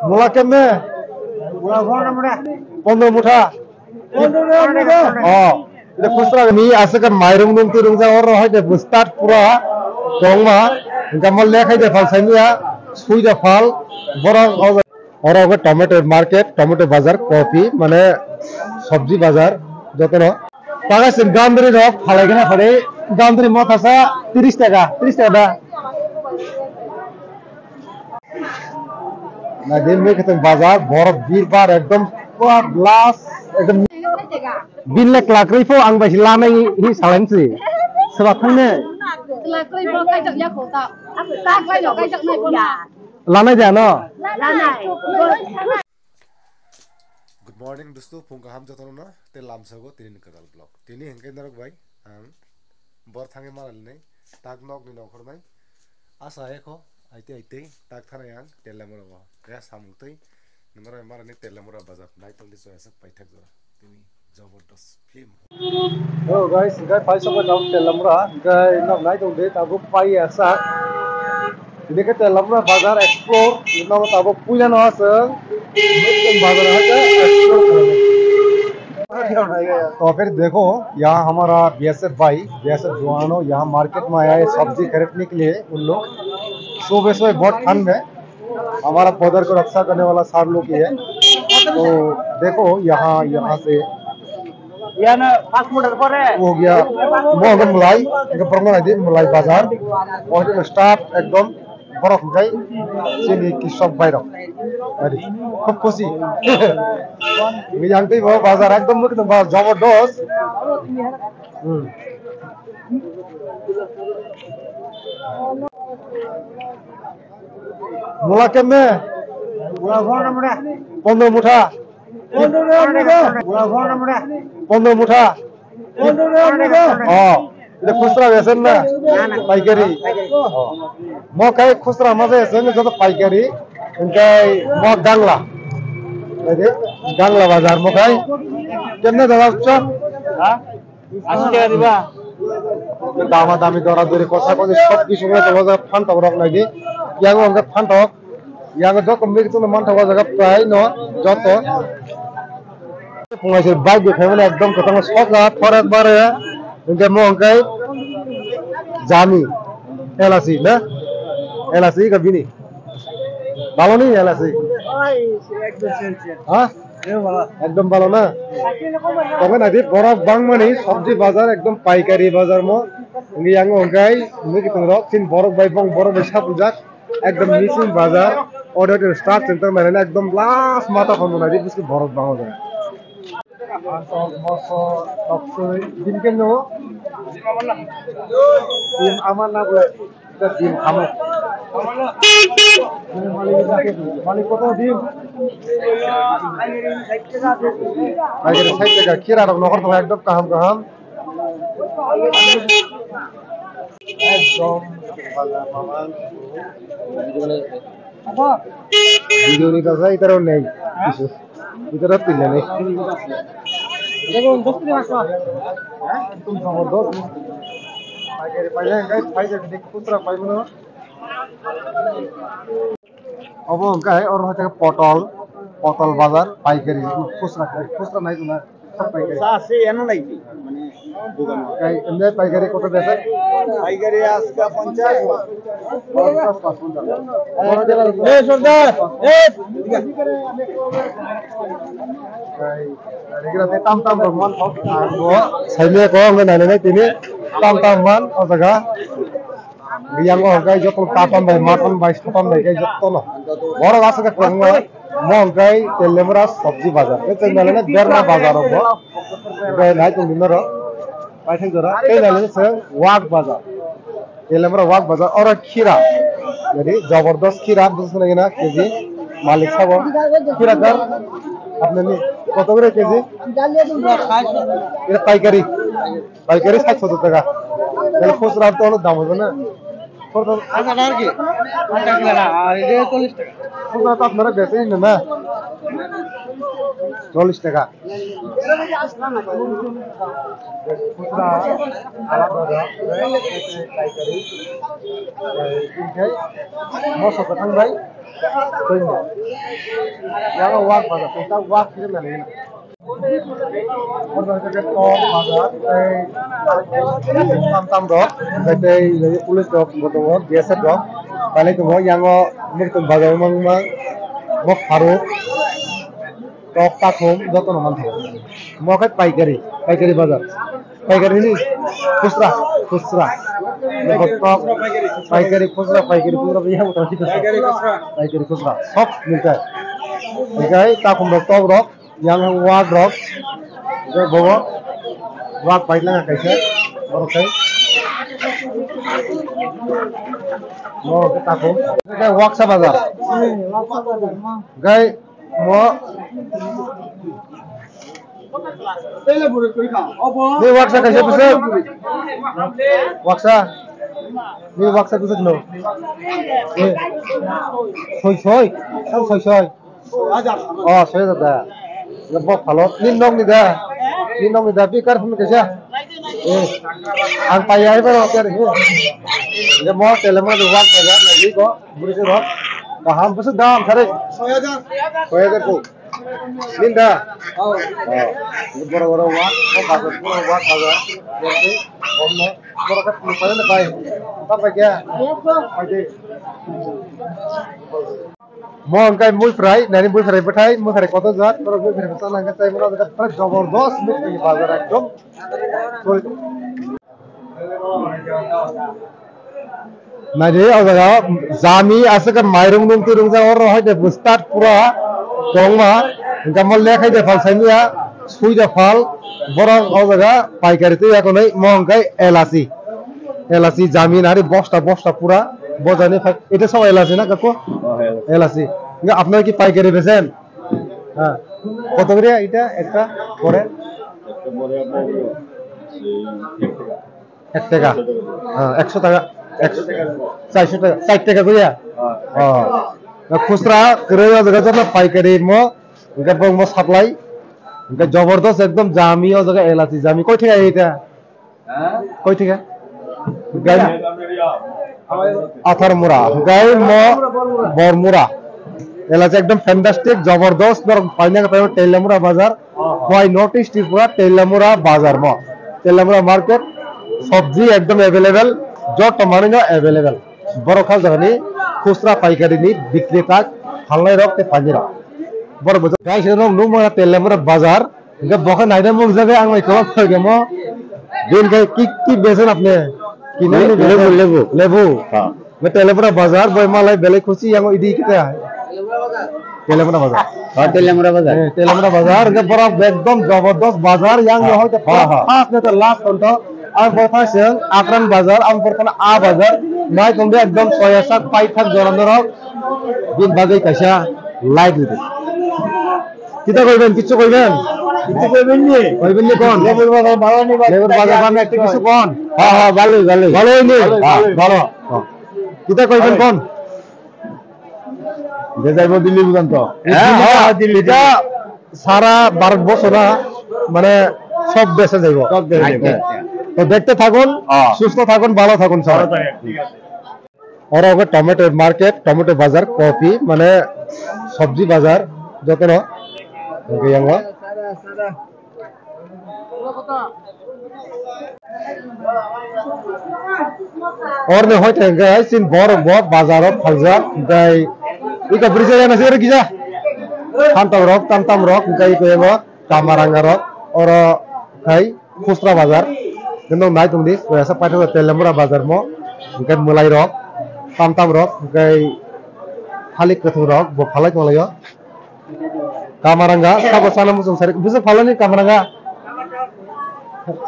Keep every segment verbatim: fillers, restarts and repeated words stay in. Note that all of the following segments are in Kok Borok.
Mula kemne? Pondro mutha. Oh, ita khusra ni aswk mairung nung ti rung ja oro hai de start pura tongma. Hingka mo lekhai de phal saimya, sui de phal, borok o, oro ogo tomato market, tomato bazar, kopi, mane sabji bazar, jotono. Paga sin gandri rok phalai gana phare, gandri mo thasa tris taka, tris taka da. Na din me khitang bazar, borok birbar ekdom pura glass, ekdom bin le klakrwi pho ang bai lanai hi salam si. Seba thangne. Klakrwi bo kaijak ya kho ta. Klakrwi bo kaijak nai ko na. Lanai de ano? Lanai. Good morning, dosto. Phung kaham jotono na. Te lamsago tini ni kwtal vlog. Tini hingke norok bai ang bor thange maralinai. Tak nok ni nokhor mai. Asa ekho, aite aite, tak thanai ang, tele mura bo. Kaya samung tei, norok marani tele mura bazar. Nai tong di soya sak paithak jora. Tini. Jabardast film. Hello guys, hingke paisa ko jam telamra, hingke nok nai tong de tabuk pai asa. Hingke telamra bazar explore, nok tabuk puila no aswng. Bazar hake explore. तो फिर देखो, यहाँ हमारा बीएसएफ भाई, बीएसएफ जवानों यहाँ मार्केट में आया है सब्जी खरीदने के लिए उन लोग। सुबह सुबह बहुत ठंड में हमारा बॉर्डर को रक्षा करने वाला सर लोग ही है। तो देखो यहाँ, यहाँ से हो गया, मोहन मलाई, इनका प्रमाण है, मलाई बाजार, बहुत स्टाफ एकदम बरफ गई, चीनी की सब बैरक, अरे, खूब खुशी। Yang tei bo bazar ekdom mukdom ba jabardast. Hmm. Mula kemne? Pondro mutha. Pondro mutha. Oh, ita khusra besen na? Paikari. Oh. Mo kai khusra ma besen joto paikari. Engkai mo gangla. Gangla bazar mo kai. Kemne dada chop? Ha? Ashi taka diba? Dama dami dora dori kosa kosi sob kisu ngai tongo, phantok rok nai di. Yang o hingke phantok, yang o joto mik tongma manthogo jaga prai no joto. Phungai se bike bo khaimani ekdom kwchangma sokha thor ekbare. Hingke mo hingke jami elasi na? Elasi ka bini. Balo ni elasi. Ha? Ekdom balo na? Tongkhe naidi borok bangmani sobji bazar ekdom paikari bazar mo. Wngwi yango hwnkhe mui kitung rok chini borok bai bong borok bai sapjak ekdom missing bazar. Order to start center nailani ekdom last mata khono naidi biskit borok bango jaga. Asok mosok toksoi din keno din amar na bole. Ita dim kamo. Malik, malik koto dim? Malik sait taka, kira rok nohor tong ekdom kaham kaham. Ekdom. Video ni kasa itaro nei. Kisu. Itaro pilla nei. Ekdom jabardast. Paikari, paikari, khusra paimano. Obo hwnkhe oro hai potol, potol bazar, paikari, khusra, khusra nai tongna, paikari. Sa se eno nai di, mane, dogan. Kai, emne paikari koto bese? Paikari aska ponchas. Ponchas, ponchas. Eh, sordar, eh. Kai, kai, tam tam rok man thok. Bo, saile ko, ngai nai nai tini, tam tam man, o jaga. Yang o hwnkhe joto katon bai, maton bai, soton bai khe jotono. Borok aswk kwbangma. Mo hwnkhe Telemra sobji bazar. Tei chwng nalai berma bazar o bo. Hwnkhe nai tong di norok. Paithak jora. Tei nalai se wak bazar. Telemra wak bazar. Oro khira. Jadi jabardast khira. Bwswk nai na keji. Malik sabo. Khira kar. Apni ni koto kore keji? Ira paikari. Paikari sait sottor taka. Tale khusra to ono dam hoibo na? Khusra to apnara bese na? Chollish taka. Khusra, alak bajar, paikari, tei moso kwthang bai twi. Yang wak bajar, tei ta wak khe nani. Oro hwnkhe tok bajar, tei tam tam rok, tei police rok bo tongo, B S F rok, pailai tongo. Yang o muitum bajar wngma wngma, bo pharuk. Tok takhum jotono manthogo. Mo khe paikari, paikari bazar. Paikari ni khusra, khusra. Tok, paikari, khusra, paikari, khusra, yang paikari, khusra. Paikari, khusra. Sob milta hai. Hingke takhum rok, tok rok, yang wak rok. Hingke bobo wak pailanga kaisa. Borok khai. Mo khe takhum. Hingke waksa bazar. Hmm, waksa bazar mo. Hingke Mo. Ni waksa kaisa bwswk? Waksa. Ni waksa bwswk no? Eh. Soi soi. Tang soi soi. Oh, soi da. Bo phalo. Ni nok ni da. Ni nok ni da. Bi kar phun kaisa. Eh. Ang paiya hai baro kar. Ni mo tele mo wak da na ni ko. Bwrwi se rok. Kaham bwswk dam sari. Soi hajar. Soi hajar ko. Ninda. Oh. Oh. Boro boro wa, o bajar, boro wa bajar. Borok ni, borok ni pajan bai. Ta bai kya? Bai de. Mo hingke mui fry, nani mui fry bwthai, mui fry koto jat, borok mui fry bwthai nangkhe chai mano, jabardast mui fry bajar ekdom. Naidi o jaga jami aswk mairung nung twrwng jak oro hai de bwstat pura kwbangma hwnkhe mo lek hai de phal saimanya sui de phal borok o jaga paikari twi yakonwi mo hwnkhe elachi elachi jami nari bosta bosta pura bojani phai ete sob elachi na kako elachi hwnkhe apnai ki paikari besen. হ্যাঁ। কত করে এটা একটা পরে? একটা পরে আপনার এই এক টাকা। এক টাকা। হ্যাঁ, একশো টাকা, একশো টাকা। চারশো টাকা, চার টাকা করিয়া? হ্যাঁ। ও। খুচরা করে ওদের কাছে না পাইকারি মো, এটা বলবো সাপ্লাই। এটা জবরদস্ত একদম জামি, ও জায়গা এলাচি জামি। কই থেকে এটা? Koi thika? Gai athar mura, gai mo bor mura. Ela je ekdom fantastic, jabardast, norok paina ka paina Teliamura bazar. Why North East Tripura Teliamura bazar mo. Teliamura market, sabji ekdom available, joto manwi no available. Borok kha jagani khusra paikari ni bikretak, phalnai rok tei painai rok. Borok bo gai se rok nukmana Teliamura bazar. Hingke bo khe naina mung jaga ang bai kwbang phaikhe mo. Din khe ki, ki besen apne? Kinai ni lebu, besen? Lebu. Lebu. Ha. Bo Teliamura bazar, bai malai belai khusi yang idi kita. Teliamura bazar. Ha, Teliamura bazar. Eh, Teliamura bazar, hingke borok ekdom jabardast bazar, yang ha, yo hoite ha, ha, first nete last tonto. Ang bo thang seng Akran bazar, ang bo thang A bazar. Nai tongde ekdom soya sak pai thak jora norok. Din bagwi kaisa like ridi. Kita koiben, kichu koiben? Kichu koiben ni? Koiben ni kon? Lebur bazar bhalo ni ba? Lebur bazar bhalo ni, ekta kichu kon? Ha, ha, bhalo, bhalo. Bhalo ni? Bhalo, ha, bhalo. Bhalo. Ha. Kita koiben kon? Dejaibo Delhi bujan to. Ha, ha, Delhi, Delhi. Sara Bharat borso na, mane sob deshe jaibo. Sob deshe jaibo. Acha, acha. To dekhte thagun, ha, sustho thagun, bhalo thagun sabai. Bhalo thagun, thik ache. Oro ogo tomato market, tomato bazar, kopi, mane sabji bazar, jotono hingke yango. Oroni hoite hingke hai chini borok bo bazaro phaljak, hingke iko bridge area nasi oro kisa. Hantok rok, tam tam rok, hingke iko yango Kamaranga rok, oro khai. Khusra bazar, nung nai tongdi, koyasa paithak Teliamura bazar mo, hingke mwlai rok, tam tam rok, hingke thalik kwthwng rok, bo phalai tonglaio. Kamaranga, sabo sana muchung sari, bwswk phalani Kamaranga?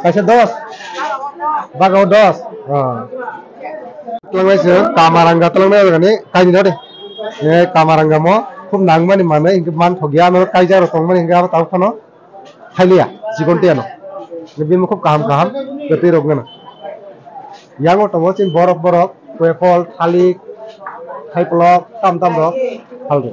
Kaisa dos, bagao dos. Ah. Tlangnai se Kamaranga tlangnai gani kaini no de. Eh, Kamaranga mo, khub nangmani manwi, hingke man thokya, ano kaijak rok tongmani, hingke abo tabuk phano. Thailiya, chikon tei ano. Bini khub kaham kaham, kwtwi rok gana. Yango tongo chini borok borok, kwepol, thalik, thaiplok, tam tam rok, phaldi.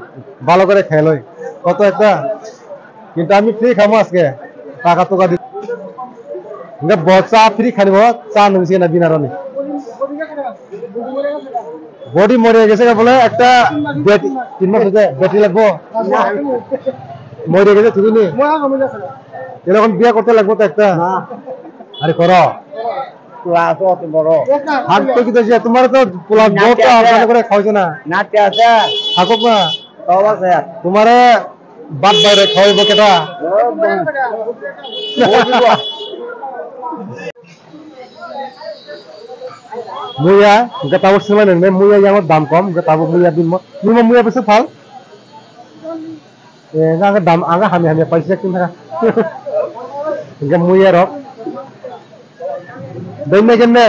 ভালো করে খেলই। কত একটা? কিন্তু আমি ফ্রি খামো আজকে। টাকা টোকা দি। Enggak, bo cha free khani bo, cha nung se na binaroni. Body mori gese ga bole ekta beti, tin mas hoye beti lagbo. Mori gese thudi ni. Erokom biya korte lagbo to ekta. Are koro. Class ot boro. Hak to kita je, tumare to pula na, bota, kya, kya? Mane kore khawai na. Na, kya, kya? Hakok na. Kawa kya? Tumare bat baire khawai bo keta. Oh, bon. Muya, gata bo sima nang ne, muya yang dam kom, gata bo muya bin mo. Nima muya bisa phal? Eh, aga dam, aga hamya hamya paisa kin thaka. Enggak muya rok. Doi na kenne?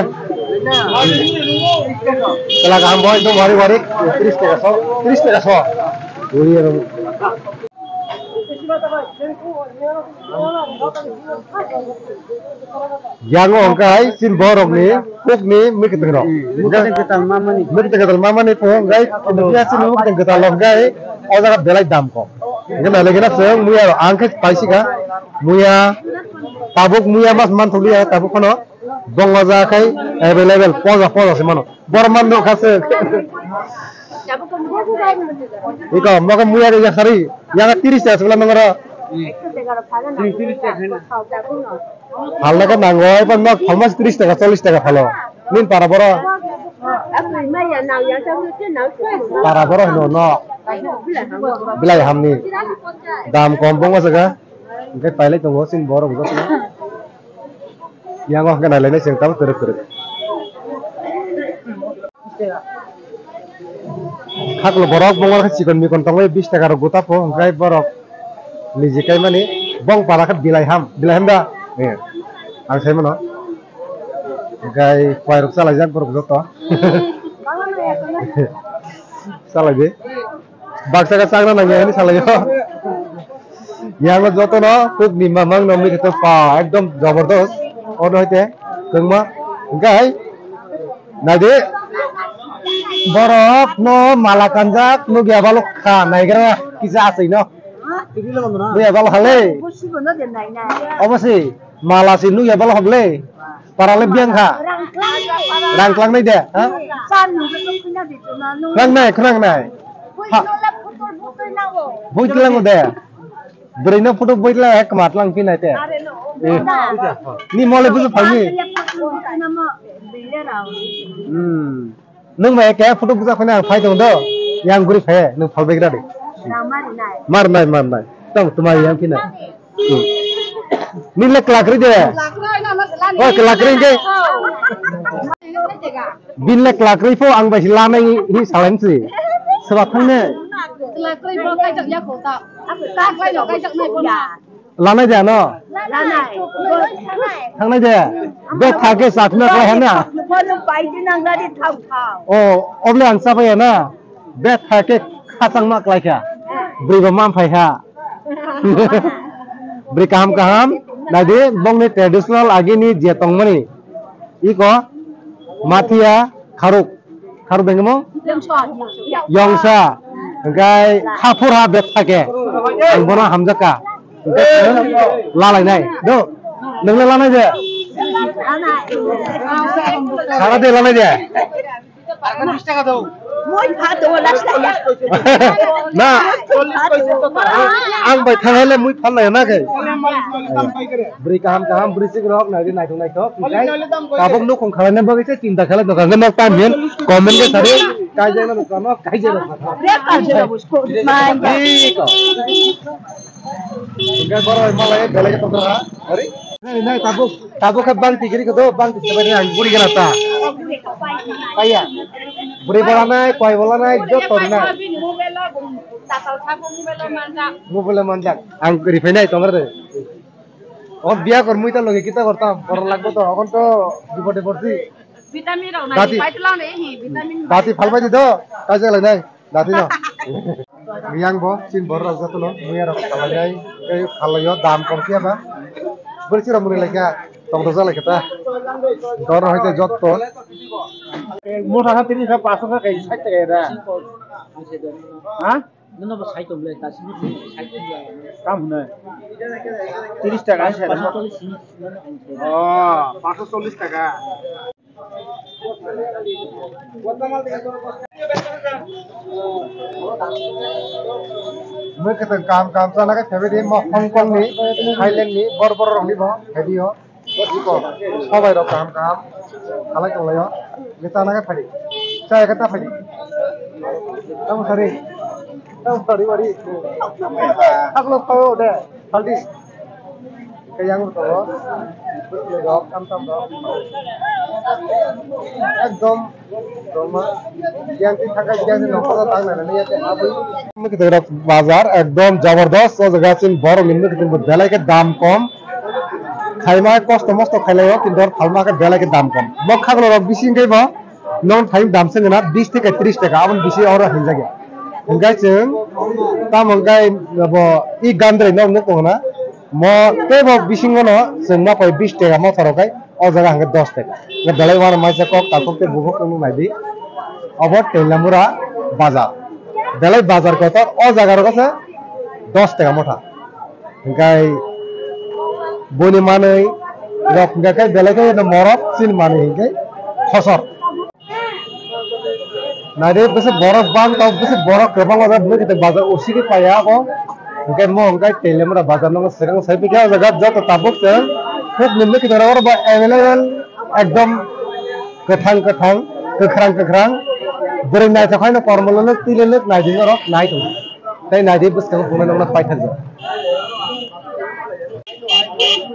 Kala kaham bo, ekdom warik warik, tris taka so, tris taka so. Uri aro. Yang o hwnkhe hai chini borokni kokni mwkhwtwng rok. Mwkhwtwng kwtal mamani. Mwkhwtwng kwtal mamani pho hwnkhe, ya chini mwkhwtwng kwtal rok hwnkhe o jaga belai dam kok. Hwnkhe nailai gana chwng muya rok ang khe paisika muya tabuk muya mas man thokliya tabuk phano. Bongla ja khai available poja poja se mano. Bor man no khase. Iko moke muya de yakhari. Yaga tiris ta sula mangara. Phalna ka nango, ipan nok phalmas tiris taka, chollis taka phalo. Nin para boro. Para boro hino no. Bilai hamni. Dam kom bongma jaga. Hwnkhe pailai tongo chini borok jotono. Yango hwnkhe nailainai chwng tamo kwrwk kwrwk. Khaklo borok bongor khe chikon mikon tongwi bis taka rok guta pho hwnkhe borok niji kaimani bong para khe bilai ham, bilai ham da? Eh, ang sai mano. Hwnkhe pairok chalaijak borok joto. Chalai di. Baksa khe chakna nangya hwnwi salaio. Yango jotono kokni mamang nongni khe pa ekdom jabardast. Ono hoite kwngma. Hwnkhe hai naidi borok no mala kanjak nukya balok kha naigra kisa aswino. Nukya balok hale. Obo si mala si nukya balok hable. Parale biyang kha. Rang klang nai de, ha? Rang nai, khwnang nai. Ha. Boi tlang de. Bwrwi no photo boi tlang, ek mat lang phi nai te. Eh. Ni mole buju phai ni. Hmm. Nwng bai ke photo buja phai na phai tong do. Yang guri phai, nwng phal begra de. Mar nai, mar nai. Tong tumai yang phi nai. Nini le kwlak kwrwi de? Oi, kwlak kwrwi hwnkhe. Bini le kwlak kwrwi pho ang bai se lanai hi salai msi. Swba thangne. Kwlak kwrwi bo kaijak ya kho ta. Kwlak kwrwi no kaijak nai bo na. Lanai de ano? Lanai. Thangnai de? Be thake sakna klai hana. Bono bai di nang gari thau thau. O, oble ang chabai na. Be thake khachangma klai kha. Bwrwi bo man phai kha. Bwrwi kaham kaham, naidi bongni traditional agini je tongmani. Iko, mathiya, kharuk. Kharuk bengmo? Yongsa. Hwnkhe khaphur ha bethake. Ang bono hamjakka. Hwnkhe lalai nai. Do. Nwngle lanai de? Sara de lanai de? Moi pha tongo last last. Na. Moi pha tongo. Ang bai thang hai le moi phan lai na khe. Bwrwi kaham kaham, bwrwi sikrok, naidi naithok naithok. Tabuk nukhung khalai na bagwi se chinta khalai tongkha. Nok tam hin comment khe sari. Kaijak na nukha, nok kaijak na nukha. Bek kaijak na nukha. Hwnkhe borok malai belai khe tongkha. Ari? Nai, nai, tabuk. Tabuk khe bang tikiri khe do, bang tikiri khe ang buri gana ta. Kaya. Buri bola nai, koi bola nai, joto nai. Mobile manjak. Ang rifai nai, tomar de. O biya kor mui ta loge kita kortam, kor lagbo to, okon to bipode porsi. Vitamin rok nai, Bati. Pai tulang de, hi, vitamin. Bati phalbai di do, kaijak lai nai. Dati no. Yang bo, chin bor rok joto no, muya rok khalai nai, tei khalai o dam kom khe ba. Bwrwi rok muni lai kha, tong rok jalai kha ta. Dor hai te joto. Motha kha tini kha paso kha kai sait ta kai da. Ha? Nono bo sait tong le, ta sini sait tong le. Kam hwnwi. Tiris taka hai sait. Oh, paso chollis taka. Mwkhwtwng kaham kaham chana khe phaibadi, mo Hong Kong ni, Thailand ni, bor bor rok ni bo phaidi o. Iko, sobai rok kaham kaham khalai tonglai o. Ni chana khe phaidi. Chaya khe ta phaidi. Tamo sari. Tamo sari bari. Haklo phao de. Saldi. Khe yang tongo. Rok tam tam rok. Ekdom roma. Yang ti thangka yang ti nokho ta tang na ni ya te abui. Mwkhwtwng rok bazar ekdom jabardast, o jaga chini borok ni mwkhwtwng bo belai khe dam kom. Khaima kosto mosto khailai o, kintu phalma khe belai khe dam kom. Bo khaglo rok bisi hwnkhe bo non thayung dam se gana bis theke tris taka, aboni bisi oro hinjak ya. Hwnkhe chwng Tamo hwnkhe bo i gandri no nuk tongo na. Mo tei bo bisingo no chwng ma pai bis taka motha rok kai o jaga hwnkhe dos taka. Hwnkhe belai uano maisa kok takhuk tei bukhuk wngwi nai di. Obo Teliamura bazar. Belai bazar kotor o jaga rogo se dos taka motha. Hwnkhe boni manwi rok hwnkhe belai khe morok chini manwi hwnkhe khosor. Naidi bisi borok bang tong, bisi borok kwbang ojak, bini khe bazar usigi paiya abo. Hwnkhe mo hwnkhe Teliamura bazar no swkang sai pikha o jaga joto tabuk chwng khub nimni khe oro bo available ekdom kwthang kwthang, kwkhrang kwkhrang. Bwrwi naithok haino kormo lwlwk twi lwlwk naidi norok nai tongo. Tei naidi bwskango phunuknai nokno paithakjak.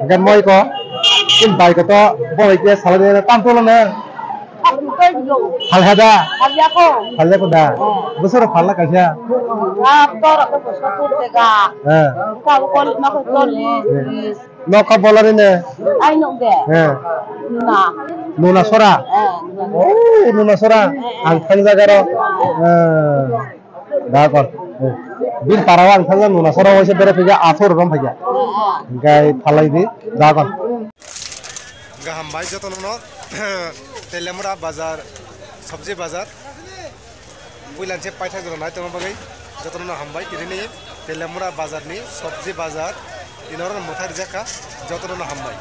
Hwnkhe moi ko, chini bai ko to bo hai khe salai de tam tolo ne. Hal hada. Hal ya ko da. Bwswk rok phalna kaisa. Ah, to rok ko sottur taka. Eh. Ka ko ma ko chollis. Eh. Nok ka bolari ne. Ai nok de. Eh. Nuna. Nuna sora. Eh, nuna. Oh, nuna sora. Eh, eh. Ang thang jaga ro. Eh. Da kon. Bin para ang thang nuna sora waisa bere phiga athor rom phiga. Hingkai phalai di da kon. Gaham bai joto no Teliamura bazar, sabji bazar. Puilan se paithak jora nai tongma bagwi joto no hambai tini ni Teliamura bazar ni sabji bazar. Inoro mwthai rijak kha joto no hambai.